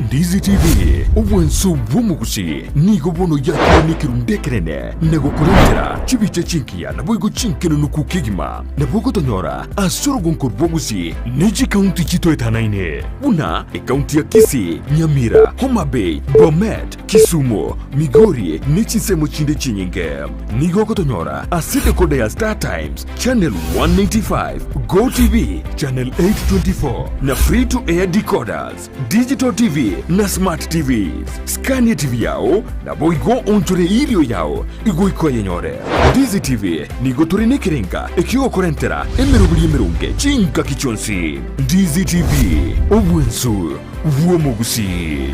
Ndizi TV, obwanso bw'omogusi, nigo bono yakire nekerundu ekenene na gokorentera chibicha chingiya naboigo chinkenenuku kegima. Nabo ogotonyora ase orogonko rw'ogusi ne chikaunti chitoetanaine buna ekaunti ya Kisii, Nyamira, Homa Bay, Bomet, Kisumu, Migori ne chinsemo chinde chinyinge. Nigo ogotonyora ase decoder ya Star Times, Channel 195, Go TV, Channel 824 na Free to Air decoders, Digital TV na Smart TVs. Scan TV yao naboigo oonchore erio yao igoika oyenyore. Ndizi TV nigo tore nekerenga ekiogokorentera emeroberi emeronge chingaki chionsi. Ndizi TV, obwensu bw'omogusii.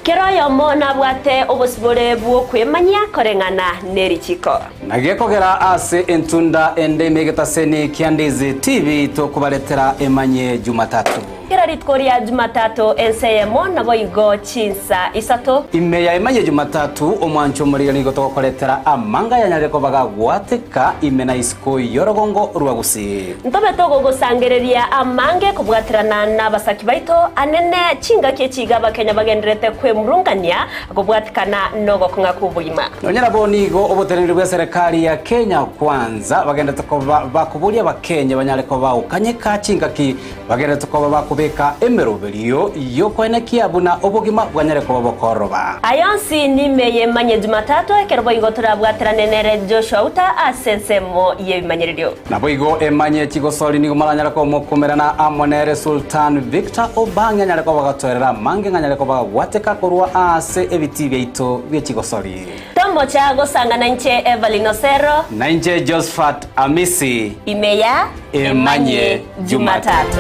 Kera oyomo nabwate obosibore bw'okwemanyia koreng'ana nerichiko. Na gekogera ase entunda ende ime egetaseni kia Ndizi TV tokobaretera emanye Jumatatu. Kera rituko ria Jumatatu ensa eyemo naboigo chinsa isato. Ime ya emanye Jumatatu omwancho omorigani nigo togokoretera amanga yanyarire koba gagwateka ime na isiko y'orogongo rwa Gusii. Ntobe togogosangereria amange kobwaterana nabasaki baito anene chingaki echi iga abakenya bagendererete kwemurungania Kobwatikana nogokong'a kw'obogima. Nonya nabo nigo oboteneneri bw'eserekari ya Kenya Kwanza bagenderete koba bakoboria abakenya banyare koba bagokanyeka chingaki bagenderete koba bakobeka emeroberio y'okoenekia buna obogima bwanyare koba bokoroba. Aya onsi nime y'emanye Jumatatu ekero boigo torabwaterane nere Joshua Uta ase ensemo y'ebimanyererio. Naboigo emanye chigosori nigo moranyare komokumerana amo nere Sultan Victor Obang'e anyare koba gatoerera amange ng'anyare koba gagwateka korwa aase ebitii biaito bie chigosori. Tomocha gosangana inche Evelyn Osero. Na inche Josphat Amisi. Ime ya Emanye Jumatatu.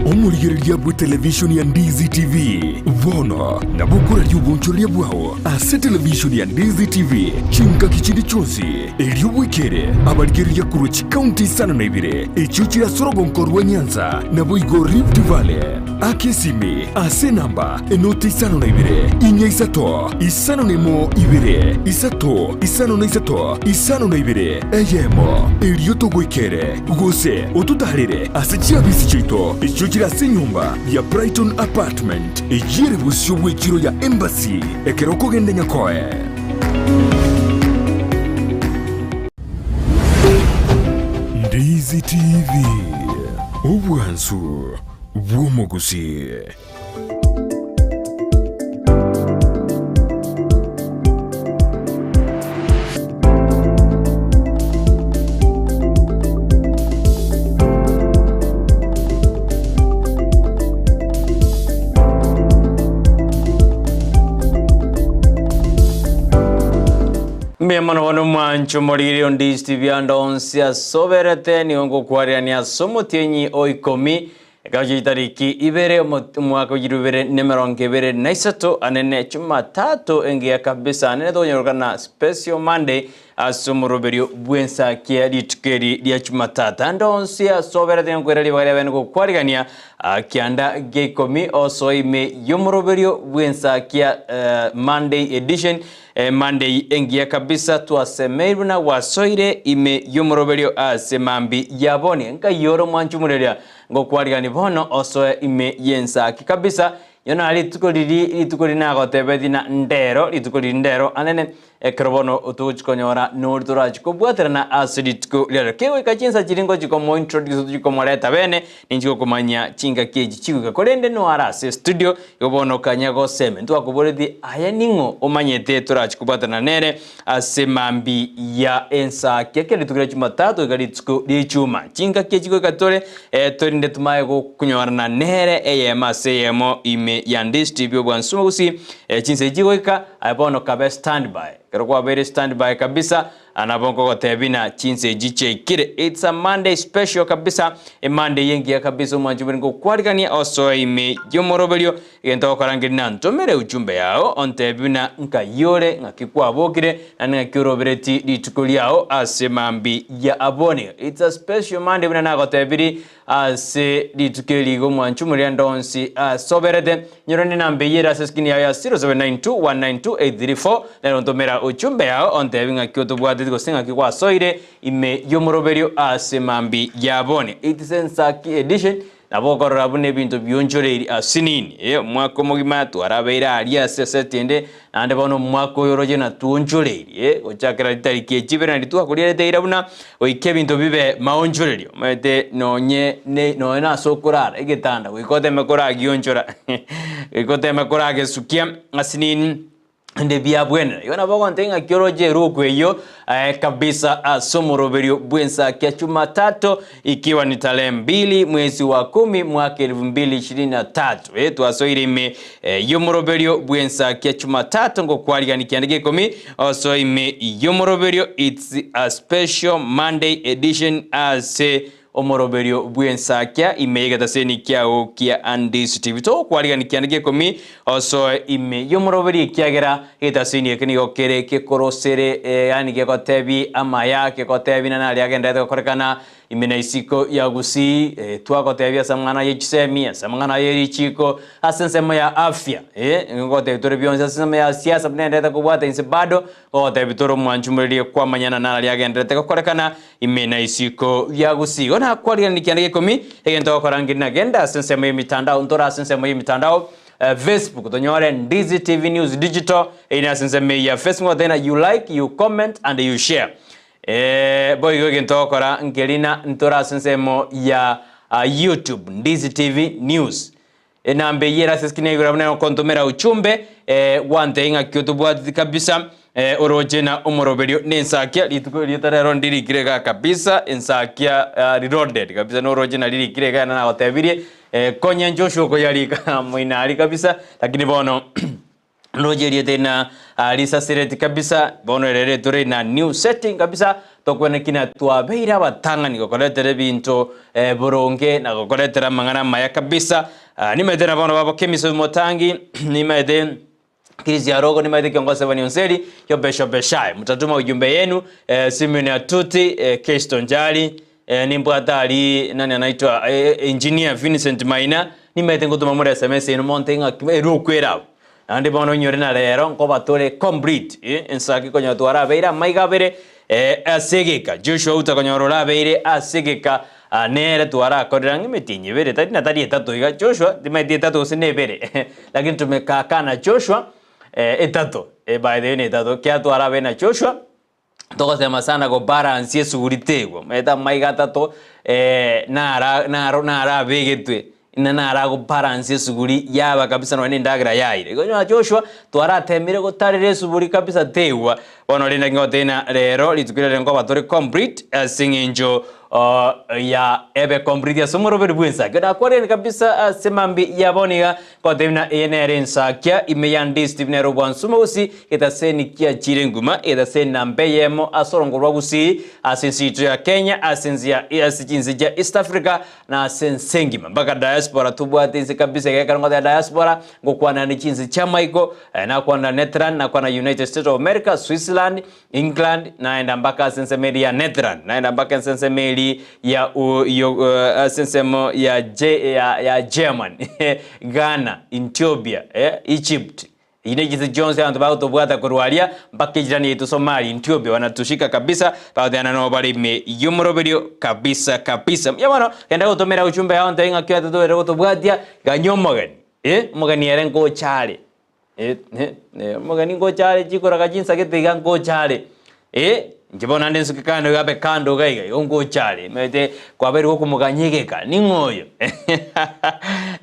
Omorigereria bw'etelevishoni ya Ndizi TV bono nabo okoraria obonchoreria bwao ase televishoni ya Ndizi TV chingaki chinde chionsi, erio bwekere abarigereria korwa chikaunti isano na ibere echio chire ase orogonko rwa Nyanza naboigo Rift Valley. Aka esimi ase enamba enoti 52 4 5 01 2 3 5 52 eyemo, erio togoikere gose ototaarere ase chiabisi chiaito echio chire ase enyomba ya Brighton Apartment eyio ere bosio bw'echiro ya Embassy ekero okogenda Nyakoe. Ndizi TV, obwansu bw'omogusii. Mbuya mono bono omwancho omoriri onde TV ande onsi ase oberete nigo ngokwarirania ase omotienyi o ikomi Ekero chitariki ibere omwaka o 2023 anene Jumatatu engiya kabisa anene tokonyorokana Special Monday ase omoroberio bw'ensakia rituko eri ria Jumatatu. Ande onsi ase oberete nkoira ribaga ria bene gokwarigania kianda gia ikomi osoe ime y'omoroberio bw'ensakia Monday edition Monday engiya kabisa twasemeirwe na gwasoire ime y'omoroberio ase mambi ya boni. Nkai ore omwanchi omoreria Ngokwarigani bono osoe ime y'ensaki kabisa, Yona rituko riri rituko riri nagotebetie na ndero, rituko riri ndero anene, ekero bono togochi konyora nori torachi kobwaterana ase rituko riarero. Kegoika chinsa chiria ngochi komo introduce tochi komoreta bene, ninchi gokomanyia chingaki echi chigoika. Korende noare ase estudio, igo bono kanya goseme. Ntwakoboretie aye ning'o omanyete torachi kobwaterana nere Ase mambia ya ensaki ekero rituko ria Jumatatu goika rituko ria Ijumaa, chingaki echi goika tore torinde tomaye gokonyorana nere eyemo ase eyemo ime ya Ndizi TV obwansu gusii chinsa echi goika. Aye bono kabe standby. Ekero kwabeire standby kabisa, nabo nkogotebia na chinsa echi chiaikire. It's a Monday special kabisa, emonday engiya kabisa omwanchi bore ngokwarigania osoe ime y'omoroberio, egento ogokora nkeri na ntomere ujumbe yao ontebie buna nkai ore, ng'aki kwabokire, naende ng'aki orobereti rituko riao ase mambi ya abwo. It's a special Monday buna nagotebirie Ase rituko eri iga omwanchi omorende onsi asoberete, nyorane namba eyio ere ase eskrini yao ya 0792192834, nero ntomera ochumbe yao ontebi ng'aki otobwateti gose ng'aki gwasoire ime y'omoroberio ase mambi ya bone. It's Ensaki edition, nabo okorora buna ebinto bionchoreiri asinini. Eh, omwaka omogima twarabeire aria ase eseti ende, naende bono omwaka oyo oroche na twonchoreiri, eh, gochakera ritariki echi ibere nario twakoriarete eira buna Goika ebinto bibe maonchorerio, omanyete nonye ne nonye nase okorara egetanda goika oteme koragionchora goika oteme koragesukia ase nini ende biabwenera. Igo nabo ogontebia ng'aki oroche eruku eyio kabisa ase omoroberio bw'ensakia Jumatatu ikiwa ni tarehe mbili mwezi wa kumi mwaka elfu mbili ishirini na tatu. Eh, twasoire ime y'omoroberio bw'ensakia Jumatatu ngokwarigani kianda gia ikomi Osoe ime y'omoroberio It's a special Monday edition ase omoroberio bw'ensakia ime y'egetaseni kiao kia Andis TV. Togokwarigani kianda gia ikomi osoe ime y'omoroberio ekiagera egetaseni eke nigo kere kekorosere yaani gegotebi amaya kegotebi nana aria agenderete gokorekana Ime na isiko ya Gusii, twagotebia ase amang'ana ye chisemi, ase amang'ana ye richiiko, ase ensemo ya afya, ngotebia tore bionsi ase ensemo ya siasa buna endete kobwata inse bado, ngotebia tore omwanchi omorerie kwamanyana nararia agenderete gokorekana ime na isiko ya Gusii. Igo nakwarigereria kianda gia ikomi, egento ogokora nkeri nagende ase ensemo y'emitandao, ntore ase ensemo y'emitandao, Facebook tonyore Ndizi TV News Digital, eyio nase ensemo eyio ya Facebook, ngotebia ng'a you like, you comment and you share. Ee, boigo egento ogokora nkeri na ntore ase ensemo ya YouTube, Ndizi TV News. Enamba eyio ere ase eskrini ya igoro abwo nero okontomera uchumbe, gwantebia ng'aki otobwateti kabisa, oroche na omoroberio na ensakia, rituko erieta rero ndirikire igaa kabisa, ensakia reloaded kabisa noroche na ririkire igaa nagotebirie, konya Joshua okoyarika moino aria kabisa, lakini bono. Ndoche erieta eri na risasireti kabisa, bono ere retore na new setting kabisa, tokwane ki na twabeire abatang'ani gokoretera ebinto boronge na gokoretera amang'ana amaya kabisa. Nimaete na bono babo Kemiso Motangi, nimaete Chris Arogo, nimaete Kiongozi Sevani Onseri, Yobesho Beshai. Mtatuma ujumbe yenu, Simeon Atuti, Kesto Njali, Nimbwate aria nani anaitwa engineer Vincent Maina, nimaete ngotoma more sms eno monte ng'aki ere okwera abwo. Naende bono onyore na rero nkoba tore complete ensaki konyora twarabeire amaiga abere ase egeka. Joshua Outa konyora orabeire ase egeka nere twarakorire ang'e emetienyi ebere tari na tari etato iga Joshua timaeti etato gose na ebere lakini tumekaakaa na Joshua etato by the way na etato ekiagera twarabeire na Joshua. Togosema sana go balance esuguri tegwa, omanyete amaiga atato nara naro narabegetwe na nara go balance esuguri yaba kabisa nonye na endagera yaire. Igo onye Joshua twaratemire gotarera esuguri kabisa tegwa, bono rende ngotebie ng'a rero rituko riria nkoba tore complete ase eng'encho ya ebe complete ase omoroberi bwensa. Ekero nakwarire kabisa ase mambia ya bono iga, Ngotebia buna eye nere ensakia ime ya Ndisi TV nere obwansu mogosi, getaseni kiachire nguma, egetaseni namba eyemo ase orongo rwa Gusii, ase ense yaito ya Kenya, ase ense ya ase chinse chia East Africa, na ase ense engima. Mpaka diaspora tobwate inse kabisa iga ekero ngoteba diaspora, ngokwana ne chinse chi'amaiko, nakwana Netherland, nakwana United States of America, Switzerland, England, naenda mpaka ase ensemo eria ya Netherland, naenda mpaka ase ensemo eria ya u yo ase ensemo ya Je ya ya Germany, Ghana, Ethiopia, Egypt, eyio ne chinse chionsi abanto bagotobwata korwa aria mpaka ejirani yaito Somalia, Ethiopia banatushika kabisa, bagoteba nabo bare ime y'omoroberio kabisa kabisa. Mbuya mono, genda gotomera ujumbe yao ntebi ng'aki oetete gotobwatia, ganya omogeni, omogeni ere ngocha are. Omogeni ngocha are chikoraga chinsagete iga ngocha are, inche bono naende nsuke kando iga abe kando iga iga, igo ngocha are, omanyete kwabeire gokomoganya egeka, ning'o oyo?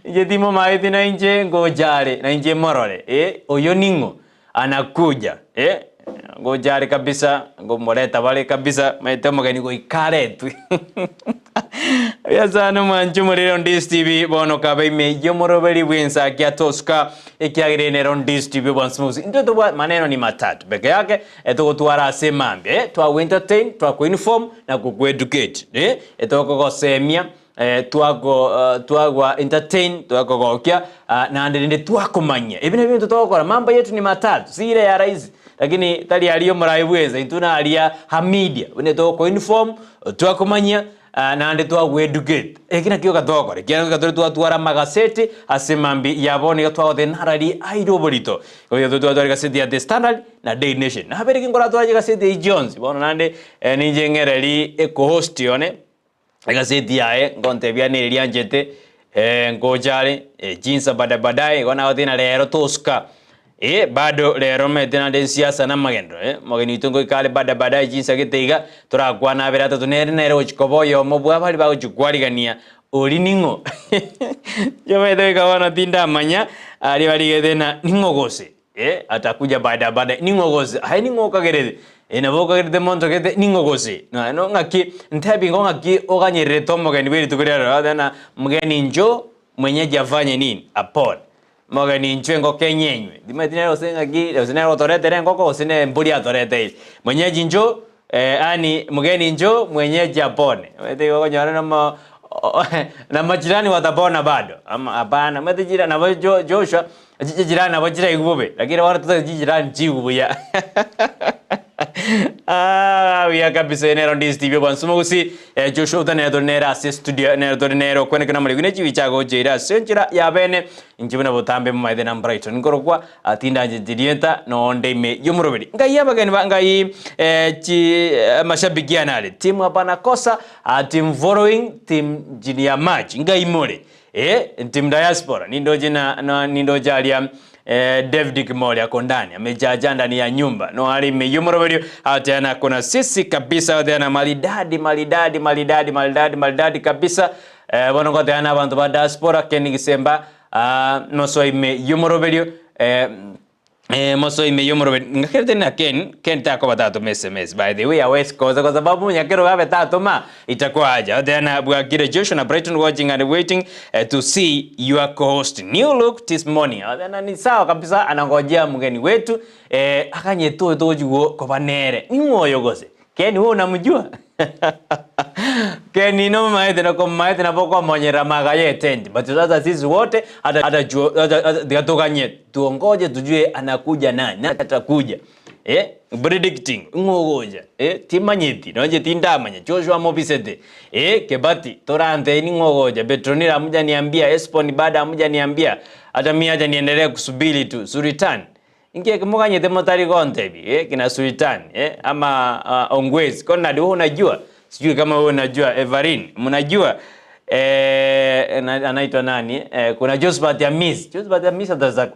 Inche timomaeti na inche ngocha are, na inche morore, oyo ning'o? Anakuja, ngocha are kabisa, ngomoreta bare kabisa, omanyete omogeni goika aretwe. Buya sana omwanchi omorere on This TV bono kabe ime y'omoroberi bw'ensakia tosuka ekiagera ere nero on This TV obwansu bwonsi intwe tobwa maneno ni matatu peke yake etogotwara ase mambia eh twago entertain twago inform na goku educate eh etokogosemia eh twago twagwa entertain twakogokia ah naende rende twakomanyia ebi nabio ebinto togokora mambo yetu ni matatu si ile ya rahisi lakini tari aria omorai bwensa intwe naria Hamidia buna togoko inform twakomanyia Naende twagweducate, eki nakio gatogokora, ekiagera goika tore twatwara amagaseti ase mambia ya bono iga twagoteba narari aire oborito. Goika tore twatwara egaseti ya The Standard na Daily Nation. Nabere ki nkoratware chigaseti echi chionsi? Bono naende ninche ng'ereri eco-host one, egaseti yaye ngontebia neri anchete, ngocha are, chinsa baada baadaye, igo nagotebia ng'a rero tosuka. Ee, bado rero omanyete naende ensiasa na amagendo, eh, omogeni oito ngoika are baada baadaye chinsa gete iga, torakwane abere atato nere nere ogochia koba oyomo bwa baria bagochia kwarigania oria ning'o. Inche omanyete goika bono tindamanya aria barigete ng'a ning'o gose, eh, atakuja baada baadaye, ning'o gose, aye ning'o okagerete, eh, nabo okagerete monto gete ning'o gose, nonya no ng'aki, ntebi igo ng'aki oganyererete omogeni bwe rituko ria rero, otebe ng'a mgeni njoo, mwenyeji afanye nini? Apone. Mogeni inchwe engoko enyenywe, timanyeti nere gose ng'aki, gose nere otoretere engoko gose ne embori atoreteire. Mwenyeji incho yaani mgeni incho mwenyeji apone. Omanyete igo okonyora namo na majirani watapona bado ama hapana, omanyete chira nabo jo Joshua, chijirani nabo chiraigwe bobe, lakini bono totagete chijirani chiigwe buya buya kabisa eye nero Ndisi TV obwansu mogusi Joshua otanere tore nere ase estudio nere tore nere okwenekana amarigu ne chibicha agocheire ase enchera ya bene. Inche buna botambe momaete na Brighton nkorokwa tindancheti rieta nonde ime y'omoroberi. Ngai abageni ba ngai chi amashabiki ane are team hapana kosa team following team chini ya maji ngai more eh team diaspora nindoche na, na nindoche aria eh, David Kimori ako ndani amejaja ndani ya nyumba no ari ime y'omoroberi ateana kuna sisi kabisa ateana maridadi maridadi maridadi maridadi maridadi kabisa Eh, bono ngoteana na abanto ba diaspora, Ken Gisemba, ah, mosoe ime y'omoroberio, eh, eh, mosoe ime y'omoroberio. Ngakerete na Ken, Ken takoba tatoma SMS. By the way, hawezi kosa kwa sababu nyakero gabe tatoma itakuwa aja. Oteana bwakire Joshua na Brighton watching and waiting eh, to see your co-host. New look this morning. Oteana ni sawa kabisa anangojea mgeni wetu eh, akanyetoe tojuo koba nere. Ning'o oyo gose? Ken wewe unamjua? Ken nomomaete nakomomaete nabo okomonyerera maga y'etendi but sasa sisi wote hata hata chuo hata hata tiga toganye tuongoje tujue anakuja nani na atakuja eh predicting ng'o ogocha eh timanyeti nonye tindamanya Joshua mobisete eh Kebati torante ning'o ogocha Petronila hamjaniambia Espon bado hamjaniambia hata mimi acha niendelee kusubiri tu Sultan Inki eke moganyete motari gontebia, eh, kina Sultan, eh, ama uh, Ongwezi. Conrad, wewe unajua? Sijui kama wewe unajua Evarin, mnajua eh, na, anaitwa nani? Eh, kuna Josephat Amis. Josephat Amis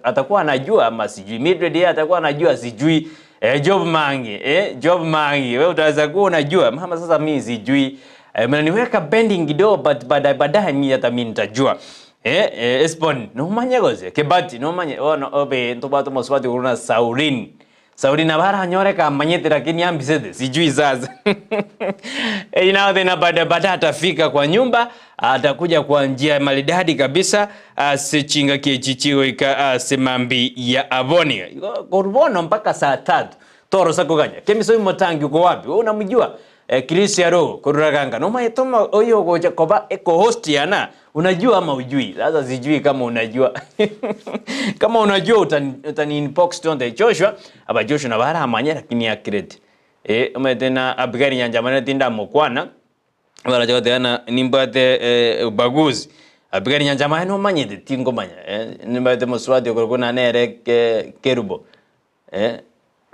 atakuwa anajua ama sijui. Mildred yeye atakuwa anajua sijui. Eh, Job Mangi, eh, Job Mangi, wewe utaweza kuwa unajua. Mama sasa mimi sijui. Eh, mnaniweka bending kidogo but baadaye baadaye mimi hata mimi nitajua. Eh, eh, Esbon, nomanye gose, Kebati, nomanye, bono obe ntobwate omosubati korwa na Saurin. Saurin nabo aranyore kamanyete lakini ambisete, sijui sasa. Eh, now then baada baada atafika kwa nyumba, atakuja kwa njia maridadi kabisa ase chingaki echi chigoika ase mambi ya aboni. Igo korwa bono mpaka saa tatu torosa koganya. Kemiso omotangi uko wapi? Wewe unamjua? Chris Yaro korwa Ganga nomaete omo oyo ogocha koba eco-host yana unajua ama hujui? Sasa sijui kama unajua kama unajua utani, utani inbox tonde Joshua aba Joshua nabo aramanye lakini akirete eh omanyete na Abigail Nyanjamanene tindamokwana baracha goteba na nimbwate eh, ubaguzi Abigail Nyanjamane nomanyete tingomanya eh, nimbwate mosubati okorokwa na nere ke, Kerubo Eh,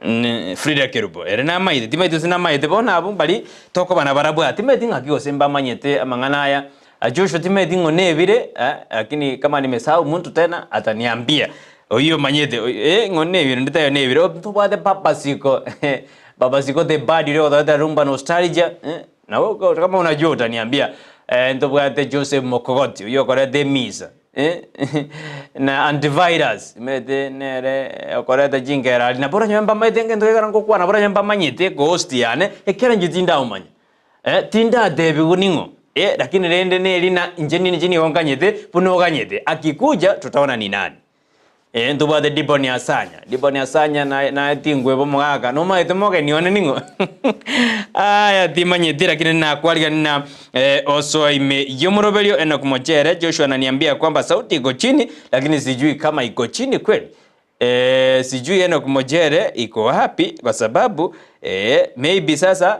ne Frida Kerubo, ere namaete, timaeti gose namaete bono abwo mbari tokoba nabarabwo aa, timaeti ng'aki gose mbamanyete amang'ana aya, Joshua timaeti ng'o nebire eh, lakini kama nimesahau muntu tena ataniambia, oyio omanyete eh, ng'o nebire onde taiyo nebire, oh ntobwate Papa Siko Papa Siko the bad oria ogotoetera Rumba Nostalgia eh, nawe kama unajua utaniambia eh, ntobwate Joseph Mokogoti oyio okorete emisa. Na antivirus omanyete nere okoreta chinkera aria, nabo oranyore mbamaete egento gekero ngokwana nabo oranyore mbamanyete ecost yane, ekero inche tindamomanya, tindatebigwa ning'o. Eh, lakini rende neri na inche ninche nigo nkanyete buna oganyete, akikuja tutaona ni nani. Eh, ntobwate Diboni Asanya, Diboni Asanya naye naye tingweba omogaka, nomaete mogeni one ning'o? Aya timanyeti lakini nakwarigani na eh, osoa ime y'omoroberio Enock Mochere, Joshua ananiambia kwamba sauti iko chini lakini sijui kama iko chini kweli. Eh, sijui Enock Mochere iko wapi kwa sababu eh, maybe sasa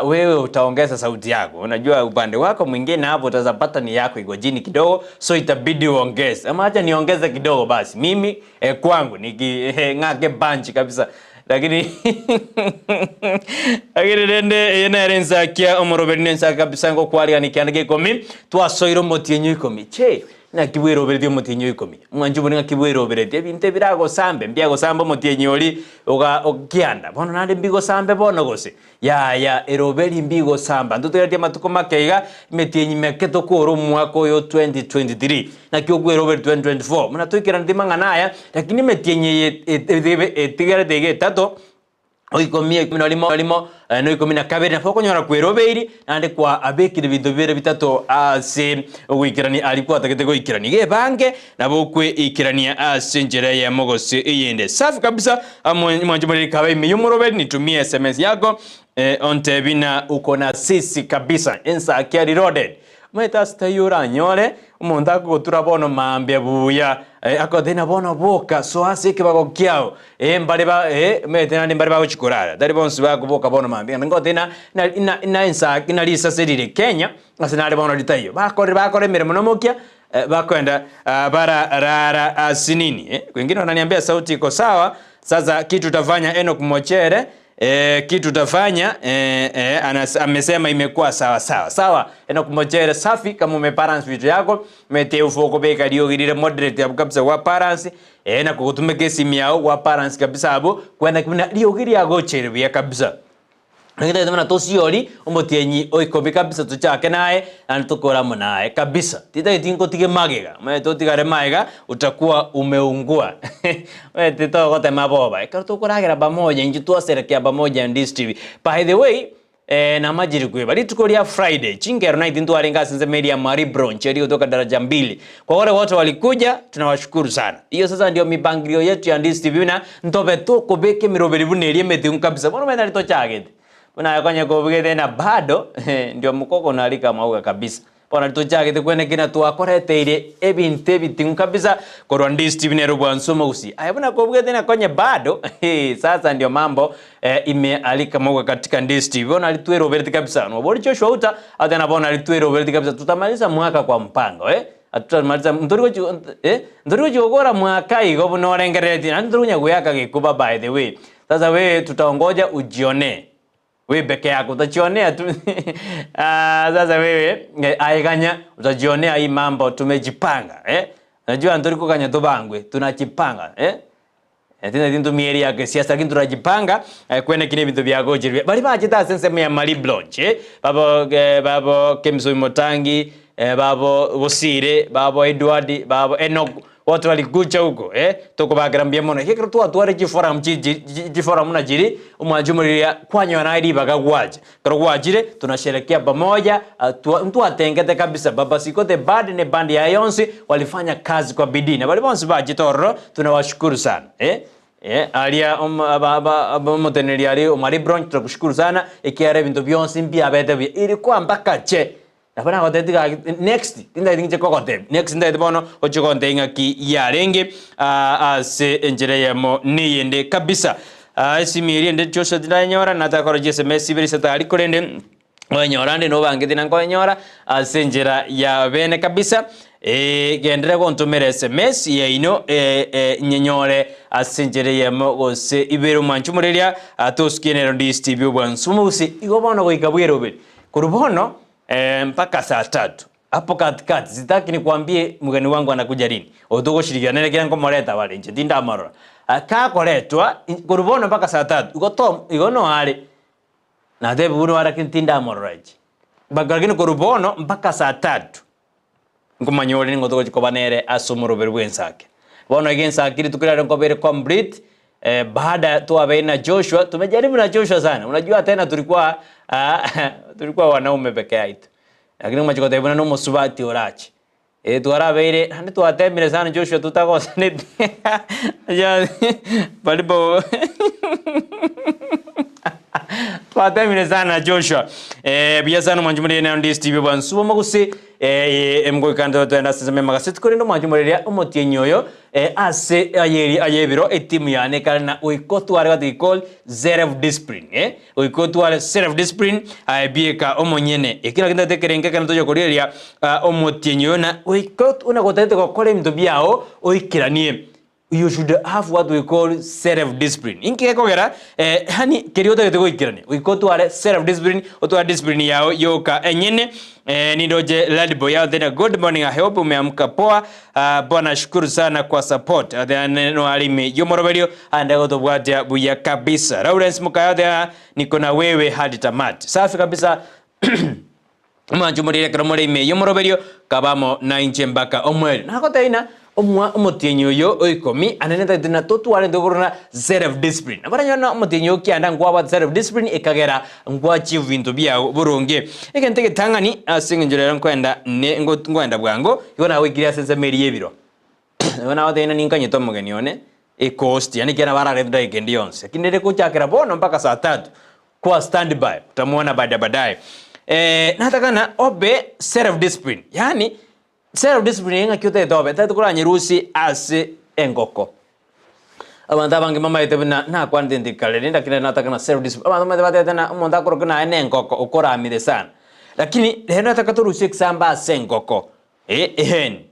wewe utaongeza sauti yako. Unajua upande wako mwingine hapo utazapata ni yako iko chini kidogo, so itabidi uongeze. Ama acha niongeze kidogo basi. Mimi kwangu niki ng'ake bunch kabisa. Lakini lakini rende eye nere ensakia omoroberi nensa kabisa ngokwarigani kianda gia ikomi twasoire omotienyi ikomi che naki bweroberetie omotienyi oikomi mwanchi bore ng'aki bweroberetie ebinto ebiragosambe mbiagosamba omotienyi ori oga okianda bono naende mbigosambe bono gose yaya eroberi mbigosamba ntotegeretie amatuko make iga emetienyi meke tokore omwaka oyo 2023 naki okweroberi 2024 muna toikeraneti mang'ana aya lakini emetienyi eye etigerete iga etato oikomi ikomi na rimo rimo na ikomi na kabere nabo okonyora kwerobeiri naende kwa abekire ebinto bibere bitato ase ogoikerania aria kwatagete goikerania. Iga ebange nabo okweikerania ase enchera eyemo gose eyende. Safi kabisa mwanche more rikaba ime y'omoroberi nitumie sms yako ontebi na uko na sisi kabisa ensakia reloaded. Omanyete ase taiyo oranyore omonto akogotura bono mambia buya akogotebi na bono boka soa ase ekebago kiao mbare ba omanyete naende mbare bagochi korara tari bonsi bakoboka bono mambia naende ngotebi na na na ensa na risase rire Kenya ase nare bono ritaiyo bakorire bakora emeremo nomokia bakoenda bararara ase nini kwengine wananiambia sauti iko sawa sasa kitu utafanya Enock Mochere kitu utafanya amesema imekuwa sawa sawa sawa. Enock Mochere safi kama umebalance vitu yako mete ufoko beka liogirire moderate abu kabisa wa balance na kugutumika esimu yao wa balance kabisa abo kwenda kimina liogiri agochere buya kabisa Nagitagete buna tosiori omotienyi oikomi kabisa tochake naye naende tokore amo naye kabisa titageti nkotige magega omanyete otigare magega utakuwa umeungua omanyete togotema boba ekero tokoragera pamoja inche twaserekea pamoja in this TV by the way namachire kweba rituko ria Friday chingero night ntwarenge ase ensemo eria Marie Bronch eria gotoka daraja mbili kwa wale wote walikuja tunawashukuru sana hiyo sasa ndio mipangilio yetu ya Ndisi TV na ntobe tokobeka emiroberi buna eria emetigu kabisa bono omanyete nari tochagete buna aye konya kobugete na bado ndio mokoko narika amauga kabisa bono nari tochagete kwene kina twakoreteire ebinto ebitingu kabisa korwa Ndisi TV nere obwansu omogusii aye buna kobugete na konye bado sasa ndio mambo imealika mauga katika Ndisi TV bono nari tweroberete kabisa nobori Joshua Uta ate na bono nari tweroberete kabisa tutamaliza mwaka kwa mpango Atutamaliza ntori gochi ntori gochi gokora mwaka igo buna orengereretie naende ntori konya goeaka gekuba by the way sasa wewe tutaongoja ujione we peke yako utachionea tu sasa wewe aiganya utajionea hii mambo tumejipanga Najua ntori koganya tobangwe tunajipanga Tinde tintumieri ya kisiasa lakini tunajipanga kwene kine ebinto biagochirwe bari bachete ase ensemo ya Marie Blanche babo babo Kemsoi Motangi babo Bosire babo Edward babo Enoch wote walikuja huko tokobakera mbuya mono ekero twatware chiforum chiforum buna chiri omwanchi omoriria kwanyora naye ribaga gwacha ekero gwachire tunasherekea pamoja ntwatengete kabisa baba siko the band ne band yaye yonsi walifanya kazi kwa bidii na bari bonsi bachete ororo tunawashukuru sana aria omoteneneri aria Omari Bronch tunakushukuru sana ekiagera ebinto bionsi mbiabete buya ilikuwa mpaka che Nabo nagotebeti gaki next tintageti inche kogotebia next ntagete bono oche gontebia ng'aki yarenge ase enchera eyemo na eyende kabisa. Esimi eria ende Joshua tindayenyora natakora chi sms ibere isato aria korende oyenyora ande nobangete na nkoyenyora ase enchera ya bene kabisa. Genderera gontomera sms yaino nyenyore ase enchera eyemo gose ibere omwancho omoreria tosukie nero Ndisi TV obwansu omogusii igo bono goika bweroberi korwa bono mpaka saa tatu hapo katikati sitaki nikwambie mgeni wangu anakuja lini oyo togoshirikiana nere ekero nkomoreta bare inche tindamorora kakoretwa korwa bono mpaka saa tatu igo to igo noare natebigwe noare lakini tindamorora inche lakini korwa bono mpaka saa tatu nkomanya ore nigo togochia koba nere ase omoroberi bw'ensake. Bono iga ensake rituko riaye nkoba ere complete baada twabeire na Joshua tumejaribu na Joshua sana unajua tena tulikuwa tulikuwa wanaume peke yaitu. Lakini ngomache goteba buna nomosubati orache. Eh twarabeire naende twatemire sana Joshua totagosaneti palipo twatemire sana Joshua eh, buya sana omwanchi morere naende DSTV bwansu boma gose eh, emgoikante twende ase ensemo y'amagaseti korende omwanchi morere omotienyi oyo eh, ase ayeri ayebiro etimu yane ekare na goika otware what we call self discipline eh. Goika otware self discipline aye bieka omonyene. Eki nakio ntagete ekerengo ekero tocha korigereria omotienyi oyo na goika buna gotagete gokora ebinto biao oikeranie. You should have what we call self discipline. Inki gekogera yaani keria otagete goikerania goika otware self discipline, otware discipline yao yoka enyene. Nindoche Ladboy out there, good morning, I hope umeamka poa. Poa nashukuru sana kwa support. Noare ime y'omoroberio ande gotobwatia buya kabisa. Lawrence Mukayothe niko na wewe hadi tamati. Safi kabisa. Omwancho morire ekero more ime y'omoroberio kabamo na inche mpaka omweri. Nagotebia ng'a omwa omotienyi oyo o ikomi ande netagete ng'a totware intwe korwa self discipline. Nabo oranyore ng'a omotienyi o kianda nkwabwate self discipline ekagera nkwa achieve binto biago boronge. Egento egetang'ani ase eng'encho rero nkoenda ne nkoenda bwango, igo nagoikire ase ensemo eria y'ebiro. Igo nagotebia ng'a ninkanyete omogeni one ecost, yaani ekiagera nabo ararete dakika ende yonsi. Lakini rende gochakera bono mpaka saa tatu, kwa stand by, utamuona baada baadaye. Nataka ng'a obe self discipline, yaani self discipline ng'aki otagete obe, tari tokoranyerusie ase engoko. Abanto abange mbamaete buna nakwanete intwe kare, rende lakini nataka na self discipline. Abanto bamaete batebete ng'a omonto akorokia naye na engoko, okoramire sana. Lakini rero nataka torusie example ase engoko, eh eheni,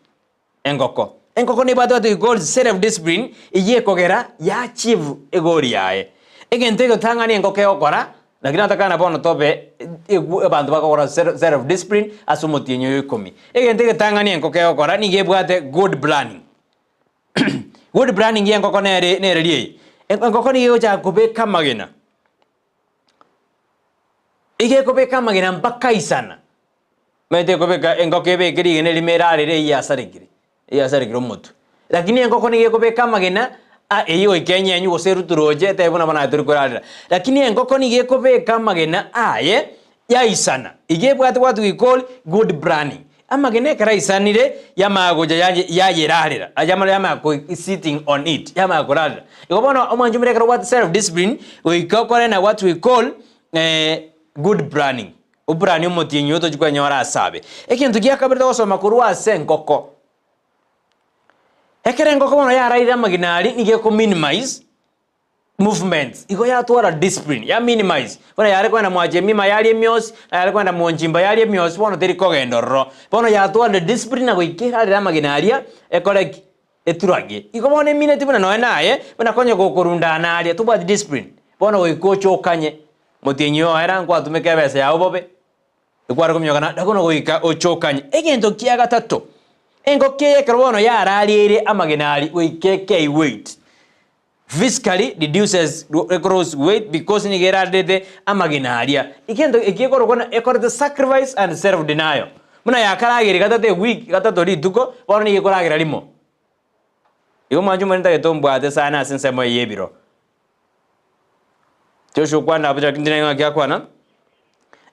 engoko. Engoko nebwate what we call self discipline, eyio ekogera ya achieve egoal yaye. Egento egetang'ani engoko egokora, lakini nataka na bono tobe egu abanto bagokora self discipline ase omotienyi oyo ikomi. Egento egetang'ani engoko egokora nigo ebwate good planning. Good planning y'engoko nere nereri eye, engoko nigo egochaka kobeka amagena, iga ekobeka amagena mpaka aisana, omanyete ekobeka engoko ebeke rigena erimo erarere eywo yasarekire, eywo yasarekire omotwe. Lakini engoko nigo ekobeka amagena a eywo goika enyenywe gose erutwe roche etebe buna bono aye tori korarera. Lakini engoko nigo ekobeka amagena aye yaisana, iga ebwate what we call good planning. Amagena ekero aisanire, yamanya gocha yaye yayerarera, yamara yamanya ko sitting on it, yamanya korarera. Igo bono omwanchi omore ekero obwate self discipline, goika okore na what we call good planning, oplanie omotienyi oyo tochi kwenyora ase abe. Egento gia kabere togosoma korwa ase engoko, ekero engoko bono yaraire amagena aria, nigo eko minimize movements, igo yatwara discipline, ya minimize, buna yare kogenda mwa Jemima yaria emiosi, na yare kogenda Monchimba yaria emiosi, bono teri kogenda ororo. Bono yatwarire discipline na goika erarere amagena aria, ekore ki? Eturagie. Igo bono emineti buna nonya naye, buna konya gokorundana aria, tobwati discipline, bono goika oche okanye, motienyi oyo oera nkwatumeka ebesa yago bobe, ekware kominyoka na bono goika oche okanye. Egento kia gatato, engoko eye ekero bono yararieire amagena aria, goika ekei weight. Physically reduces gross weight because nigo erarerete amagena aria. Egento eki ekorokwa ng'a ekorete sacrifice and self denial. Buna yakarageire gatato ewiki, gatato rituko, bono nigo ekoragera rimo. Igo mwanche omonyene ntagete ombwate sana ase ensemo eye y'ebiro. Joshua okwana abwo lakini tindanyora ng'aki akwana.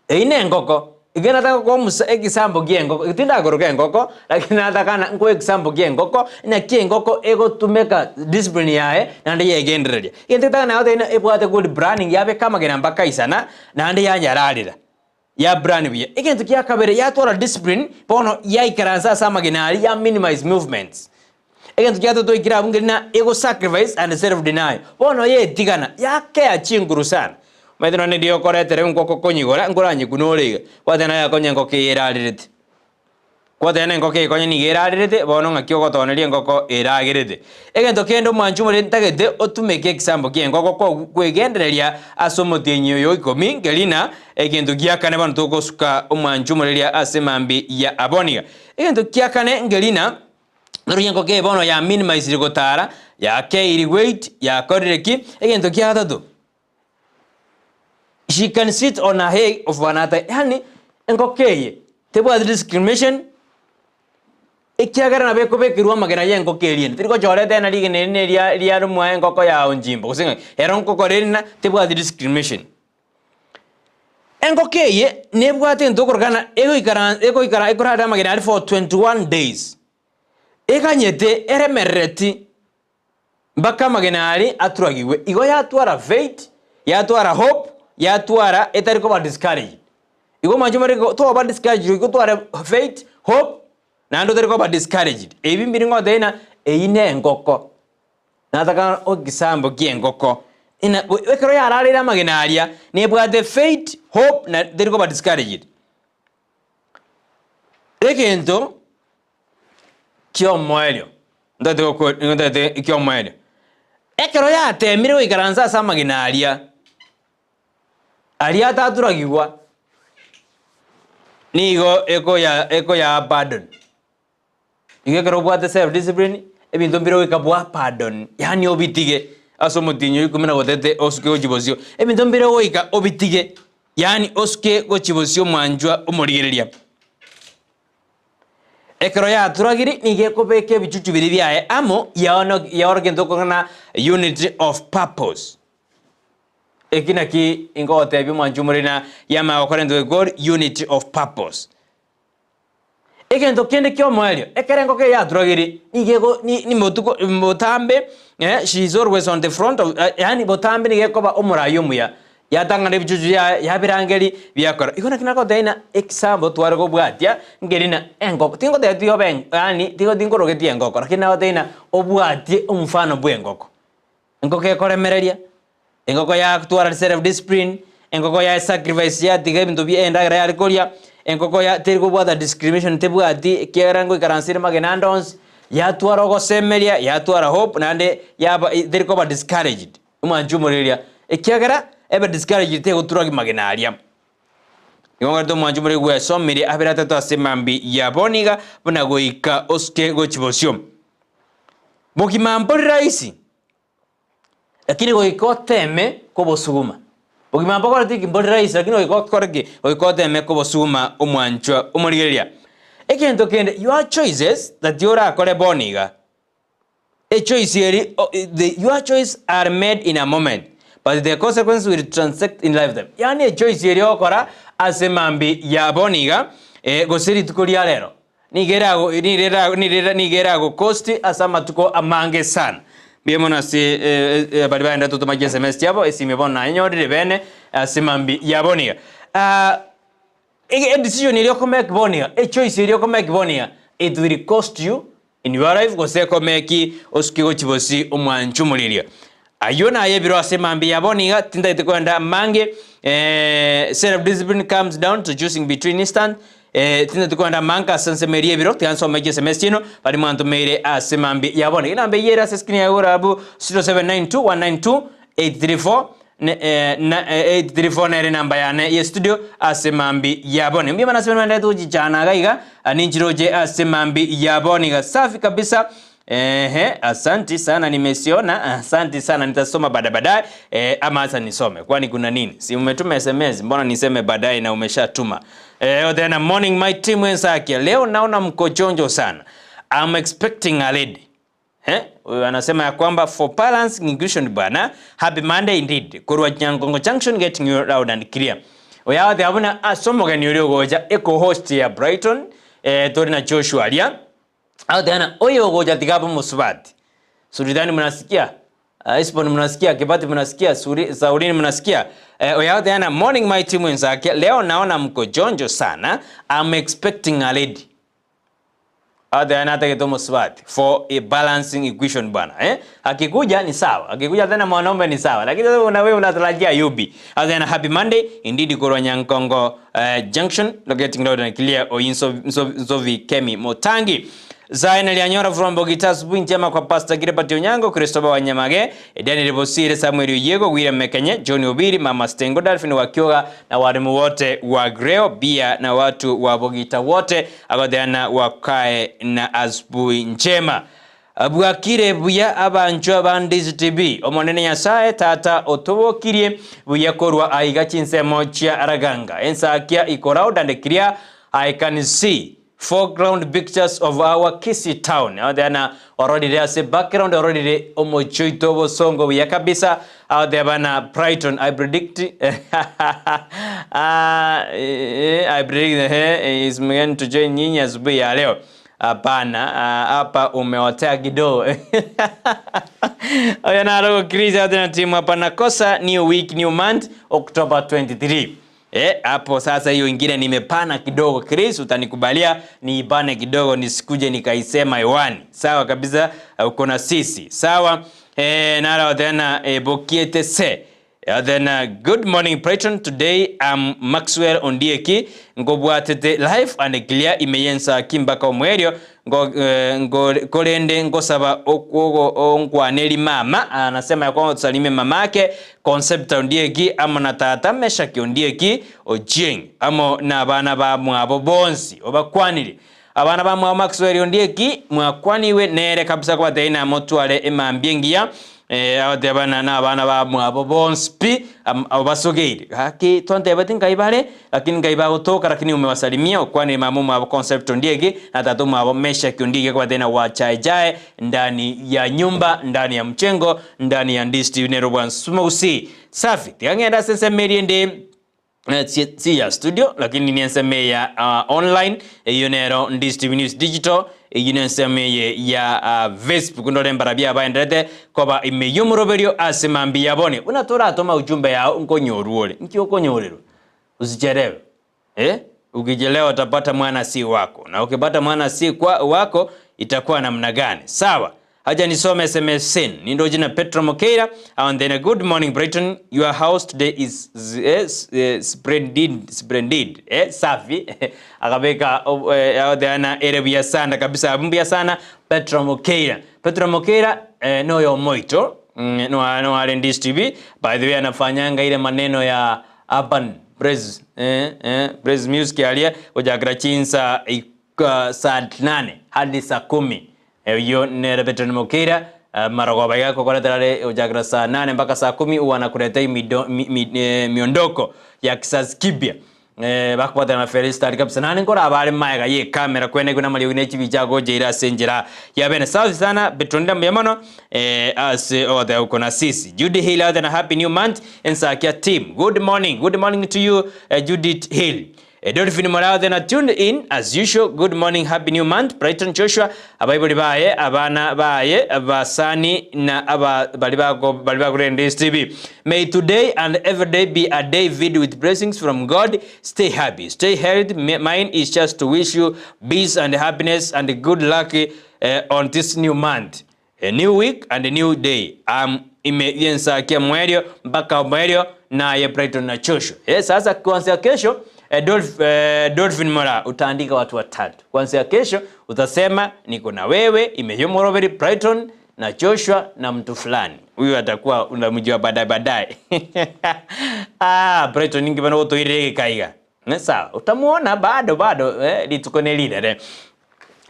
Eyio nengoko, iga nataka koa omusa ekisambo kia engoko, tindakoroka engoko, lakini nataka na nkoe ekisambo kia engoko, naki engoko egotumeka discipline yaye, naende yegendereria. Egento getang'ani nagotebia ng'a ebwate good planning, yabeka amagena mpaka aisana, naende yanyararera, ya plan buya. Egento kia kabere, yatwara discipline, bono yaikaransa ase amagena aria, ya minimize movements. Egento kia gatato twaikire abwo nkeri ng'a ego sacrifice and self denial. Bono yetigana, yakea chinguru sana. Omanyete nonye riria okoretera enkoko konyigora, nkoranyekune ore iga, kwateba naye akonye enkoko eye erarerete. Kwateba na enkoko eye konye nigo erarerete, bono ng'aki ogotoneria enkoko eragerete. Egento kende omwanchi omoriri ntagete otumeke ekisambo kia enkoko ko kwegendereria ase omotienyi oyo o ikomi, nkeri ng'a egento gia kane bono togosuka omwanchi omoreria ase mambia ya aboniga. Egento kia kane nkeri ng'a. Noria engoko eye bono ya minimisire gotara, yakeiri weight, yakorire ki, egento kia gatato, she can sit on a hay of another, yaani engoko eye tebwati discrimination, ekiagera nabo ekobekerwa amagena ya engoko eria ende, teri gochora etena rigena eri ne ria riaromwa engoko ya onchimbo gose ng'aki, ero nkokora ere na tebwati discrimination. Engoko eye nebwate egento okorokana egoikara egoikara ekorarera amagena aria for 21 days. Eganyete eremerereti mpaka amagena aria aturagigwe. Igo yatwara faith, yatwara hope, yatwara etari koba discouraged. Igo mwanche more igo toba discouraged goika otware faith, hope, naende otari koba discouraged. Ebi mbiri ngotebia ng'a eyio ne engoko. Nataka egesambo ki'engoko, ina ekero yarareire amagena aria, nebwate faith, hope na teri koba discouraged. Egento ki'omoerio, ntagete goko ntagete ki'omoerio, ekero yatemire goikaransa ase amagena aria, aria ataturagigwa, nigo ekoya ekoyaa pardon. Igo ekero obwate self discipline, ebinto mbire goika bwa pardon, yaani obitige ase omotienyi o ikomi na gotete osuke gochia bosio. Ebinto mbire goika obitige, yaani osuke gochia bosio mwanchwa omorigereria. Ekero yaturagiri nigo ekobeka ebichuchu biria biaye amo yaono yaorokia gento okong'ana unity of purpose. Eki naki ingogotebia omwanchwa omoreri na yamanya gokora egento gekori unity of purpose. Egento kende ki'omoerio, ekero engoko eye yaturageire, nigo ego ni ni botuko botambe eh, she is always on the front of yaani botambe nigo ekoba omorai omuya, yatang'ana ebichuchu biaye yabirangeria biakora. Igo naki nagotebia ng'a example tware kobwatia nkeri ng'a engoko, tingotebia tiga obe yaani tigo tinkorogetie engoko, lakini nagotebia ng'a obwatie omfano bwa engoko. Engoko ekoremereria, engoko yatwara self discipline, engoko ya sacrifice yatiga ebinto bia endagera yare koria, engoko ya teri kobwata discrimination tebwati ekiagera ngoikaransa ere magena ande onsi, yatwara ogosemeria, yatwara hope naende yaba teri koba discouraged, omwanchi omoreria, ekiagera ebe discouraged tegoturagi magena aria. Nigo ngarete omwanchi omoreri bwesomire abere atato ase mambi ya bono iga buna goika osuke gochia bosio. Bogima mbori rahisi, lakini goika oteme kobosuguma. Bogima mbokoreti ki? Mbori rahisi lakini goika okore ki? Goika oteme kobosuguma omwanchwa omorigereria. Egento kende, your choices that orakore bono iga, Echoice eri the your choice are made in a moment but the consequences will transact in lifetime. Yaani echoice eri ogokora ase mambi ya bono iga eh, gose rituko ria rero nigo erago nigo era nigo era nigo eragokosti ase amatuko amange sana. Mbuya mono ase eh, eh, baria bagenderete gotoma chiSMS chiabo, esimi bono nanyorire bene ase mambi ya bono iga. Ah, edecision eria okomake bono iga, echoice eria okomake bono iga, it will cost you In your life gose ekomeki osuke gochia bosi omwancho omoriria. Ayio naye ebiro ase mambia ya bono iga tintagete koenda amange eh, self discipline comes down to choosing between instant eh, tintagete koenda amange ase ensemo eria ebiro tiga nsome chiSMS chiaino baria mwantomeire ase mambia ya bono. Enamba eyio ere ase screen yaye igoro abwo 0792 192 834 Ne, eh, na, eh, 834 nere enamba yane ye studio ase mambi ya bono. Mbuya mono ase baria baenderete gochichana iga iga, ah, ninchiroche ase mambi ya bono iga. Safi kabisa. Ehe, asanti sana nimesiona, asanti sana nitasoma baada baadaye. Eh, ama acha nisome. Kwani kuna nini? Si umetuma SMS, mbona niseme baadaye na umeshatuma? Eh, tena morning my team wenzake. Leo naona mko chonjo sana. I'm expecting a lady. Eh, huyu anasema ya kwamba for balance inclusion bwana. Happy Monday indeed. Korwa Nyangongo Junction getting you loud and clear. Oyawate abuna ase omogeni oria ogocha eco-host ya Brighton eh, tori na Joshua aria. Agoteba oyo ogocha tiga abe omosubati. Suridani mnasikia? Uh, Esbon mnasikia? Kibati mnasikia? Suri, Saulini mnasikia? Eh, oyawate ana morning my team wenzake. Leo naona mko jonjo sana. I'm expecting a lady. Ate natagete omosubati for a balancing equation bwana eh? Akikuja ni sawa, akikuja tena mwanaume ni sawa, lakini sasa una wewe unatarajia yubi. Ate happy Monday indeed korwa Nyankongo Junction locating loud and clear oyinso nsovi Kemi Motangi Zaina Lianyora from Bogita asubuhi njema kwa Pastor Gilbert Onyango, Christopher Wanyamage, Daniel Bosire, Samuel Oyego, William Mekenye, John Obiri, Mama Stengo, Delphine Wakioga na walimu wote wa Greo Bia na watu wa Bogita wote agoteana wakae na asubuhi njema. Bwakire buya abanchwa ba Ndizi TV. Omonene Nyasae tata otobokirie buya korwa aiga chinsemo chia Raganga. Ensakia iko loud and clear I can see. Foreground pictures of our Kisii town. Agoteba ororire ase background ororire omochie oito obosongo buya kabisa. Agoteba na Brighton I predict ah, eh, I predict eh, is going to join nyinyi asubuhi ya leo. Hapana, hapa umeotea kidogo. Oyo naro gokirisa agoteba timu hapana kosa new week new month October 23. Eh, hapo sasa hiyo ingine nimepana kidogo Chris, utanikubalia niipane kidogo nisikuje nikaisema hewani. Sawa kabisa, uko na sisi. Sawa. Eh, nara tena eh, bokiete se. Then good morning Brighton. Today I'm Maxwell Ondieki ngobwatete live and clear imeyensa kimbaka omwerio ngo, eh, ngo kolende ngosaba okwogo onkwaneri mama anasema ya kwamba tusalime mamake Concepta Ondieki amo na tata Meshaki Ondieki Ochieng amo na abana ba mwabo bonsi obakwanire abana ba mwabo Maxwell Ondieki mwakwaniwe nere kabisa kwatei namotware emambia engiya eh, abatebana na abana ba mwabo bonsi pi abo basogeire gaki twantebete ngai bare lakini ngai bagotoka lakini umewasalimia okwanire mama mwabo Concept Ondieki na tata mwabo Meshaki Ondieki kwatei wachaejae ndani ya nyumba ndani ya mchengo ndani ya ndisti nero bwansumo safi tikang'enda sensemerie ndi si, si ya studio lakini ni ya online iyo nero Ndis TV News Digital iyo nenseme ya Facebook ndore mbarabia baenderete koba imeyumuroberio ase mambi yabone unatora ujumbe yao nkonyoruore nki okonyorerwa usichelewe eh ukichelewa utapata mwana si wako na ukipata mwana si kwa wako itakuwa namna gani sawa haja nisome sms sin nindo jina Petro Mokeira and then a good morning Brighton your house today is eh, splendid splendid eh, safi akabeka eh, ere sana kabisa mbia sana Petro Mokeira Petro Mokeira eh, noyo moito no no RNDs TV by the way anafanyanga ile maneno ya urban praise eh, eh, praise music alia kujakira chinsa saa 8 hadi saa 10 iyo nere Petro Mokeira uh, marogoba yako koreterare ujakira saa 8 mpaka saa 10 huwa anakuletea miondoko ya kizazi kipya eh, bakupatana na Felista kabisa nani nkora abare maega ye kamera kwene kuna mali ne chibi chago jeira senjera ya bene safi sana Petronda myamono eh, ase othe uko na sisi Judy Hill out and happy new month Ensakia team good morning good morning to you Judith Hill Dolphin Morao then tuned in as usual. Good morning, happy new month. Brighton Joshua, abaibuli baye, abana baye, abasani na aba baliba baliba Ndis TV. May today and every day be a day filled with blessings from God. Stay happy, stay healthy. Mine is just to wish you peace and happiness and good luck on this new month, a new week and a new day. Imeyensakia mwerio mpaka mwerio na Brighton na Joshua. Sasa kuanzia kesho Dolphin Mora utaandika watu watatu. Kuanzia kesho utasema niko na wewe imeyomoroberi Brighton na Joshua na mtu fulani. Huyu atakuwa unamjua baadaye baadaye. Ah, Brighton ningi bana otoirege kaiga. Ne sawa, utamuona bado bado lituko nelile.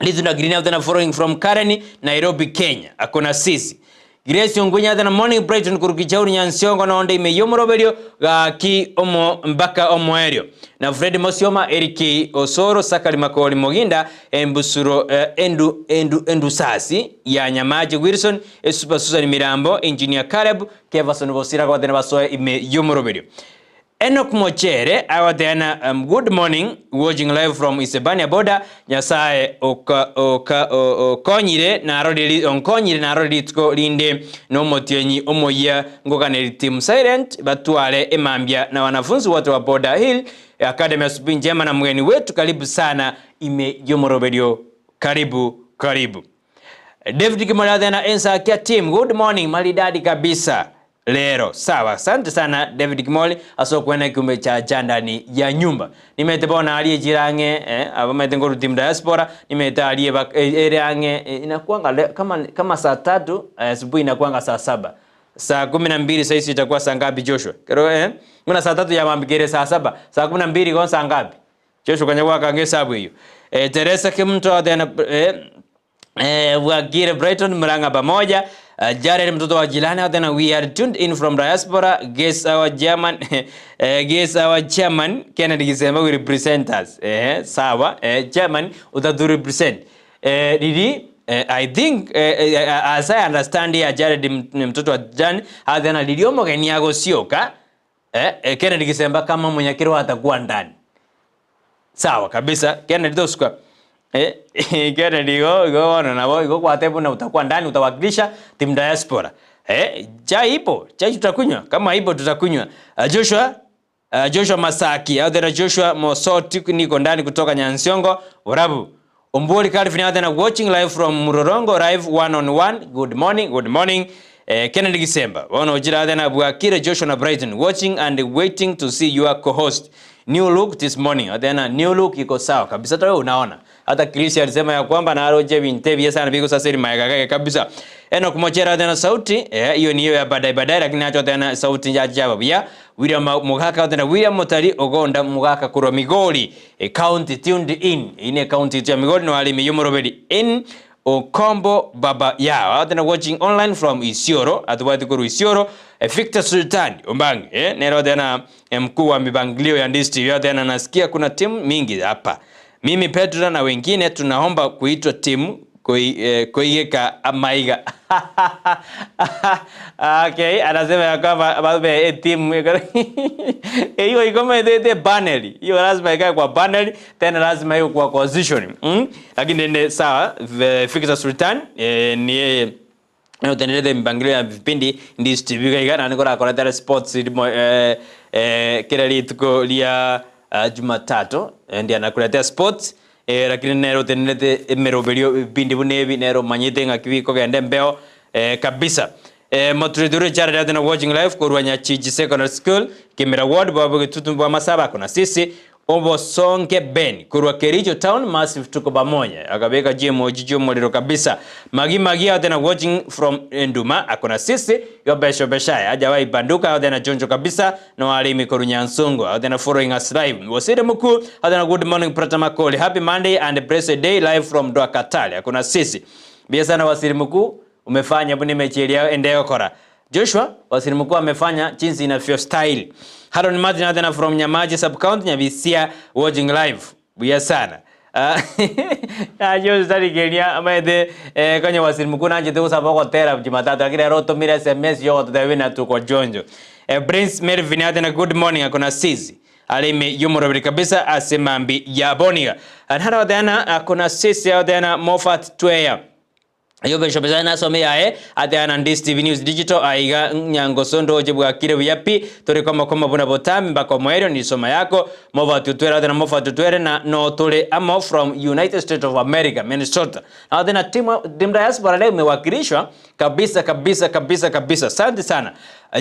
Lizu green out na following from Karen, Nairobi, Kenya. Akona sisi. Grace Ongwenya na morning Brighton kurukichauri nyansiongo na onde imeyomoroberio gaki omo mpaka omoerio. Na Fred Mosioma, Eric Osoro, Sakari Makori Moginda, Embusuro endu endu endu sasi ya Nyamaji Wilson, Super Susan Mirambo, Engineer Caleb, Kevason Bosira kwa tena basoe imeyomoroberio. Enoch Mochere awateana good morning watching live from Isebania border Nyasaye okonyire naroreri onkonyire naroreri tuko linde no motienyi omoya ngokaneri team silent batwale emambia na wanafunzi wote wa Border Hill Academy. Asubuhi njema na mgeni wetu, karibu sana ime yomoroberio, karibu karibu. David Kimora na Ensa kia team good morning maridadi kabisa lero. Sawa, asante sana David Kimoli asokwena kiumbe cha ndani ya nyumba. Nimete bona aliye jirange abamete ngoru team diaspora nimete aliye erange inakuanga kama saa 3 asubuhi inakuanga saa 7. Saa 12 sasa itakuwa saa ngapi Joshua? Kero muna saa 3 ya mambigere saa 7. Saa 12 kwa saa ngapi? Joshua kanya kange sabu hiyo. Teresa Kimto tena Wagire Brighton mranga pamoja. Jared mtoto wa jirani tena we are tuned in from diaspora guess our German guess our chairman Kennedy Gisemba will represent us eh, sawa eh, chairman utatu represent eh, Didi eh, I think eh, eh, as I understand here Jared mtoto wa Jan athena Didi omogeni agosioka eh, eh, Kennedy Gisemba kama mwenyekiti atakuwa ndani sawa kabisa Kennedy tosuka eh, Kennedy go go ona nabo igo kwa na utakuwa ndani utawakilisha team diaspora eh, chai ipo chai tutakunywa kama ipo tutakunywa uh, Joshua uh, Joshua Masaki au tena Joshua Mosoti niko ndani kutoka Nyansiongo Urabu Omboli Calvin out there watching live from Murorongo live one on one. Good morning, good morning. Eh, Kennedy Gisemba. Wana ujira tena Bwakire Joshua na Brighton watching and waiting to see your co-host. New look this morning. Tena new look iko sawa kabisa hata wewe unaona. Hata Chris alisema ya kwamba na aroje bintebi sana biko sasa ili maega kabisa. Enoch Mochera tena sauti eh, hiyo ni hiyo ya baadaye baadaye lakini acho tena sauti ya jawabu ya William Mugaka tena William Mutari Ogonda Mugaka kurwa Migori e county tuned in ine county ya Migori no alimi yumuroberi in Okombo baba yao tena watching online from Isiolo atuwati kuru Isiolo eh, Victor Sultan Ombangi eh, nero tena mkuu wa mipangilio ya district tena nasikia kuna timu mingi hapa mimi Petra na wengine tunaomba kuitwa timu koigeka amaiga okay anasema ya kwamba babe timu hiyo iko ite panel hiyo lazima ikae kwa panel tena lazima iwe kwa position mm? Lakini ni sawa Victor Sultan eh, ni yeye utenderete mipangilio ya vipindi ndi TV kaiga na niko rakoretera sports eh, eh, kila rituko lia uh, Jumatatu eh, ndi anakuletea sports eh, lakini nero utenderete emiroberio vipindi bunebi nero manyite ng'aki bikogenda embeo eh, kabisa eh, moturidure chara tena watching live korwa Nyachiji Secondary School Kimera Ward babo gitutu bwa masaba kuna sisi Obosonge Ben kurwa Kericho Town massive tuko pamoja akabeka GMO jijio muliro kabisa magi magi out tena watching from Nduma akona sisi yobesho beshaya hajawahi banduka out tena jonjo kabisa no alimi koru Nyansungu out tena following us live wasire mkuu out tena good morning Prata Makoli happy Monday and blessed day live from Doha Katale akona sisi bia sana wasiri mkuu umefanya buni mechelia endeo kora Joshua waziri mkuu amefanya jinsi inavyo style. Haron Martin tena from Nyamaji sub county Nyabisia watching live. Buya sana. Ayo sari Kenya amaete eh, konye waziri mkuu nanje te usaba gotera Jumatatu lakini arotumire SMS yo tutawina tuko jonjo. Eh, Prince Melvin tena good morning akona sisi alimi yumurobiri kabisa asemambi yaboniga. Anhara tena akona sisi tena Moffat Tweya. Yo besho besa nasome yae ate ana Ndis TV News Digital aiga nyangoso ndoje bwakire buyapi turi koma koma buna botami mbako mwerio ni soma yako mova tutwere ate na mova tutwere na no tuli amo from United States of America Minnesota na tena timu timu diaspora leo imewakilishwa kabisa kabisa kabisa kabisa asante sana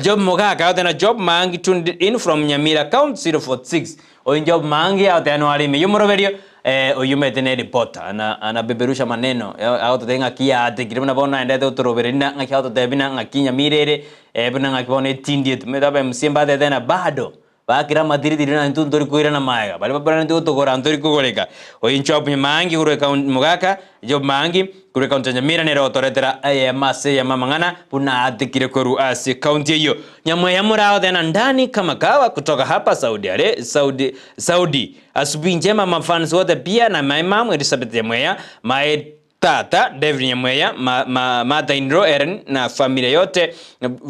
Job Mugaka ate na Job Mangi tuned in from Nyamira County 046 oyo Job Mangi ate ano alimi yumuroberio eh, oyumete ne reporter ana anabeberusha maneno agotote ng'aki yatekire buna bono naendete gotorobera ng'aki agototebia na ng'aki nyamirere eh, buna ng'aki bono etindiete metabe msimba atete na bado bakira matiritiri na intwe ntori koirana maega bari babara nti gotogora ntori kogoreka oyo Job Mangi korwa ekaunti Mugaka Job Mangi korwa ekaunti ya Nyamira nere otoretera eyemase ya mamang'ana buna atekire korwa ase kaunti eyo nyamweya murao tena ndani kama kawa kutoka hapa Saudi are Saudi Saudi asubuhi njema mafans wote pia na my mom Elizabeth Nyamweya my tata David Nyamweya ma, ma, mother in law Eren na familia yote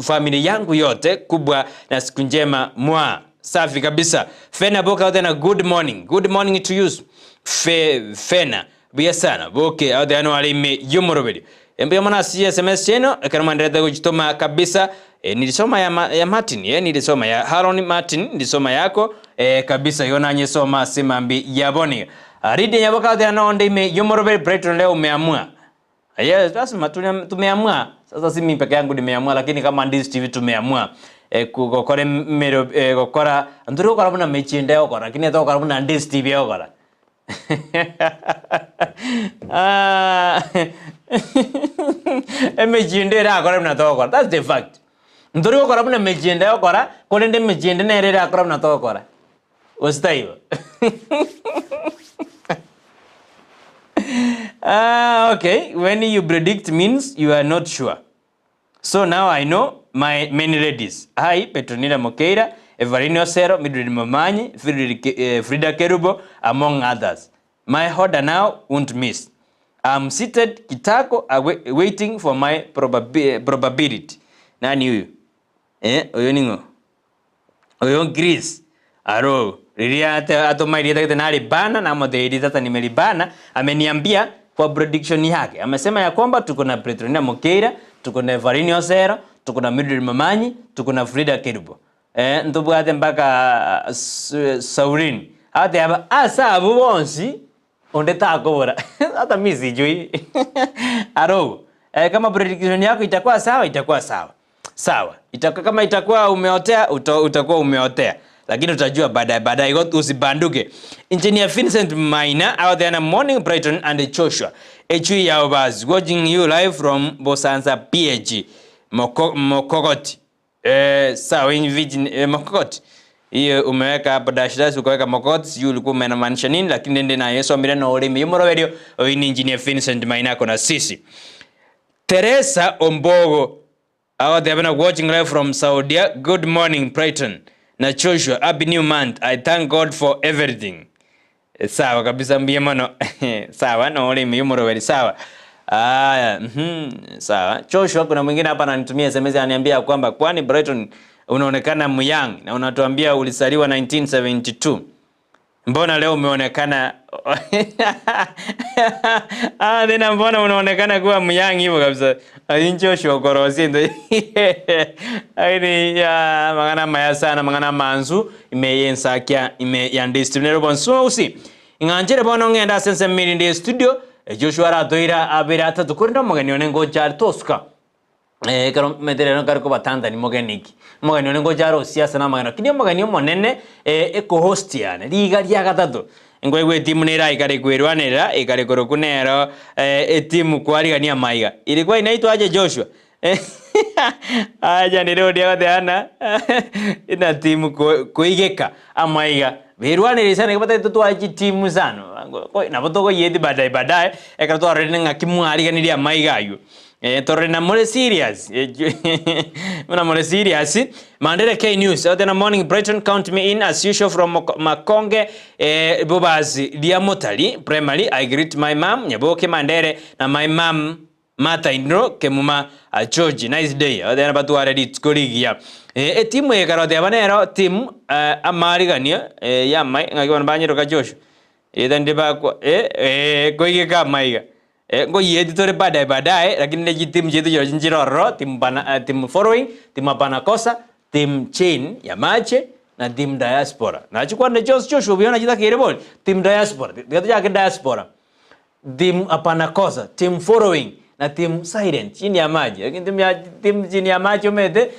familia yangu yote kubwa na siku njema mwa safi kabisa Fena Boka tena good morning good morning to you Fe, Fena buya sana boke out there alimi yumurubiri embe mwana si SMS cheno kana mwendelea kujituma kabisa e, nilisoma ya, ma, ya Martin e, nilisoma ya Haron Martin nilisoma yako e, kabisa yona soma simambi yaboni Ridi Nyaboka there no ndime yumurubiri Brighton leo umeamua Yes, lazima tumeamua. Sasa si mimi peke yangu nimeamua, lakini kama Ndis TV tumeamua e, gukora mero e, gukora nturi gukora buna mechinde gukora lakini tugukora buna Ndis TV gukora ah emechinde irakora buna tugukora that's the fact nturi gukora buna mechinde gukora korende emechinde nere irakora buna tugukora ositaibo Ah, okay. When you predict means you are not sure. So now I know my many ladies. Hi, Petronila Mokeira, Evaline Osero, Mildred Momanyi, Frida Kerubo, among others. My order now won't miss. I'm seated kitako waiting for my probability. Nani huyu? Eh, oyo ning'o? Oyo Chris aro riria atoma erieta gete naribana namotebia sasa nimeribana ameniambia kwa prediction yake amesema ya kwamba tuko na Petronila Mokeira tuko na Evarine Osero tuko na Mildred Mamanyi tuko na Frida Kerubo eh, ntobwate mpaka Saurin agateba ase abwo bonsi Onde takobora hata mi sijui aro eh, kama prediction yako itakuwa sawa itakuwa sawa sawa itakuwa, kama itakuwa umeotea uta, utakuwa umeotea lakini utajua baadaye baadaye igo usibanduke engineer Vincent Maina out there na morning Brighton and Joshua echui yao bas watching you live from Bosanza PH Moko, Mokogoti Eh, sawa eh, Mokokoti. Hiyo umeweka hapo dash dash ukaweka Mokokoti, sijui ulikuwa unamaanisha nini, lakini nende na Yesu amire na ulimi. Yumoroberio, huyu ni engineer Vincent Mainako na sisi. Teresa Ombogo out there watching live from Saudi. Good morning Brighton. Na Joshua, happy new month. I thank God for everything. Sawa kabisa mbiye mono. Sawa no ulimi yumoroberi sawa. Aya, sawa. Joshua kuna mwingine hapa ananitumia SMS ananiambia kwamba kwani Brighton unaonekana myang na unatuambia ulisaliwa 1972. Mbona leo umeonekana Ah, tena mbona unaonekana kuwa myang hivyo kabisa. Ayin Joshua korosi ndo. Aini ya mangana maya sana mangana manzu imeyensakia ime yandistinero bonso usi. Ing'anchire bono ng'enda ase ense emiri ndi studio Joshua aratoira abere atato korende omogeni one ngocha are tosuka ekero omanyete rero nkare kobatantani mogeni ki omogeni one ngocha are osiasa na amagena lakini omogeni omonene eco-host yane riga ria gatato nkoigwa etimu nere aikare kwerwanerera ekare korokwa nero etimu kwarigania amaiga ilikuwa inaitwa aje Joshua acha nere oria agoteba ng'a ina timu koigeka amaiga Berwaneire sana nigo batagete totware chitimu sana nabo tokoyeti baadaye baadaye ekero twarorire ng'aki mwariganirie amaiga aywo. Torore na more serious buna more serious Mandera K News out in morning Brighton count me in as usual from Makonge Bobasi Liamotali Primary I greet my mom Nyaboke Mandere na my mom Martha Indro Kemuma George nice day abande batware rituko rigiya etimu eye ekaroteba nero team amarigania yamai ng'aki bono banyeroka Joshua erieta ndire bakwa koigeka amaiga nkoiyeti tore baadaye baadaye lakini ne chitimu chiaito chirochio nchire ororo team bana team following team hapana kosa team chain ya mache na team diaspora nachikwanire chionsi Joshua buya nachitakeire bori team diaspora tiga tochake diaspora Team hapana kosa, team following na team silent chini ya maji. Lakini team ya team chini ya maji omete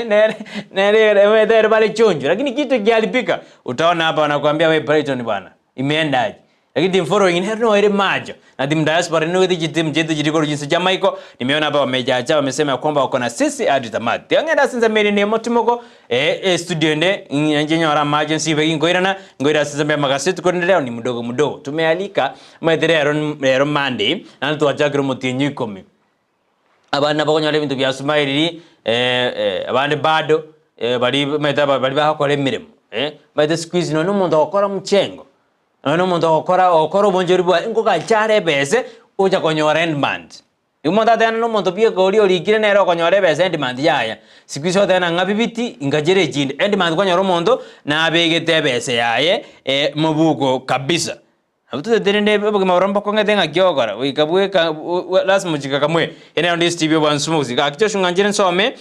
nere nere omete ere pale chonjo. Lakini kitu kikiharibika utaona hapa wanakuambia we Brighton bwana imeenda aje. Lakini team following nere no ere majo. Na team diaspora nigo ete chiteam chetu chiri korwa chinse chia Michael nimeona hapa wamejacha wamesema ya kwamba wako na sisi hadi tamati. Tiga ng'ende ase ensemo ere nemotimoko eh studio ende inche nyore amache nsibe ginkoirana nkoira ase ensemo y'amagaseti korende rero ni mdogo mdogo tumealika omanyete rero rero Monday naende twachakire omotienyi ikomi abande nabo okonyora ebinto bia smile abande bado baria omanyete aba baria bagokora emeremo omanyete siku hizi nonye omonto ogokora omochengo nonye omonto ogokora ogokora obonchori bwaye nkogacha are ebese ocha konyora end month. Igo omonto atebane na omonto bieka oria orikire nere okonyora ebesa end month yaya. Siku hizi ogoteba ng'a bibiti ingachere echinde. End month kwanyora omonto nabegete ebesa yaye mobuko kabisa. Nabo totete rende obogima boria mbokong'ete ng'aki ogokora goika bweka lasima ochikakamwe. Ere nero ndisi TV obwansu mogosi. Gaki Joshua ng'a nchire nsome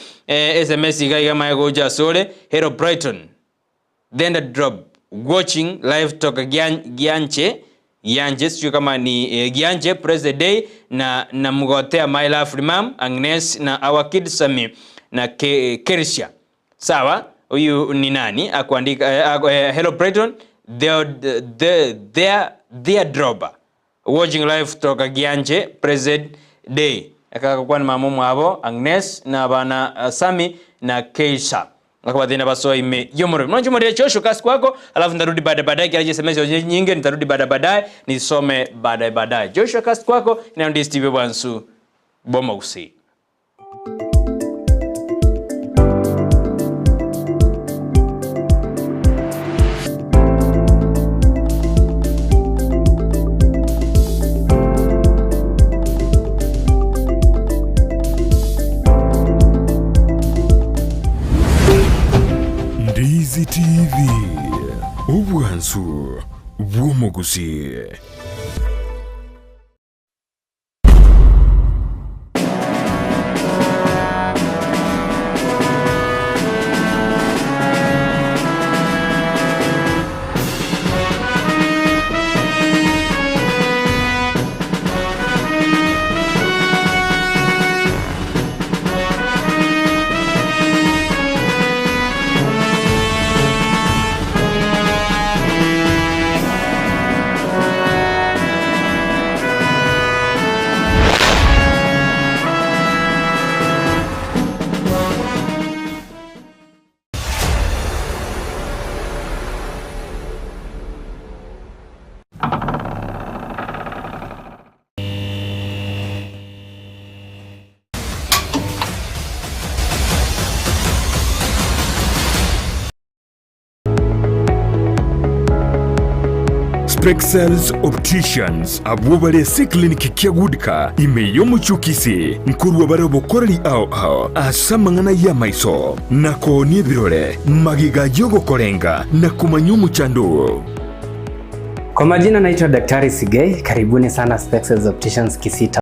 sms iga iga manye gocha asore. Hello Brighton. Then drop watching live toka Gianche Gianche sijui kama ni eh, Gianche press the day na na mgotea my lovely mom Agnes na our kid Sami na Ke, Kersha sawa huyu ni nani akuandika eh, aku, eh, hello Brighton the the their their dropper watching live toka Gianche present day akagakwana mama omwabo Agnes na abana uh, Sami na Keisha Akabathina basoa ime yomoro. Mwancho mori chosho kasi kwako, alafu nitarudi baadaye baadaye kila SMS yoje nyingi nitarudi baadaye baadaye nisome baadaye baadaye. Joshua kasi kwako na ndi Steve Bwansu Boma usi. Obwansu bw'omogusii. Spexels Opticians abwo bare ase eclinic kia Goodcar ime y'omochie o Kisii nkorwa bare obokoreri ao ao ase amang'ana y'amaiso na koonia ebirore magega y'ogokorenga na komanya omochando oo. Kwa majina naitwa Daktari Sigei, karibuni sana Spexels Opticians Kisii.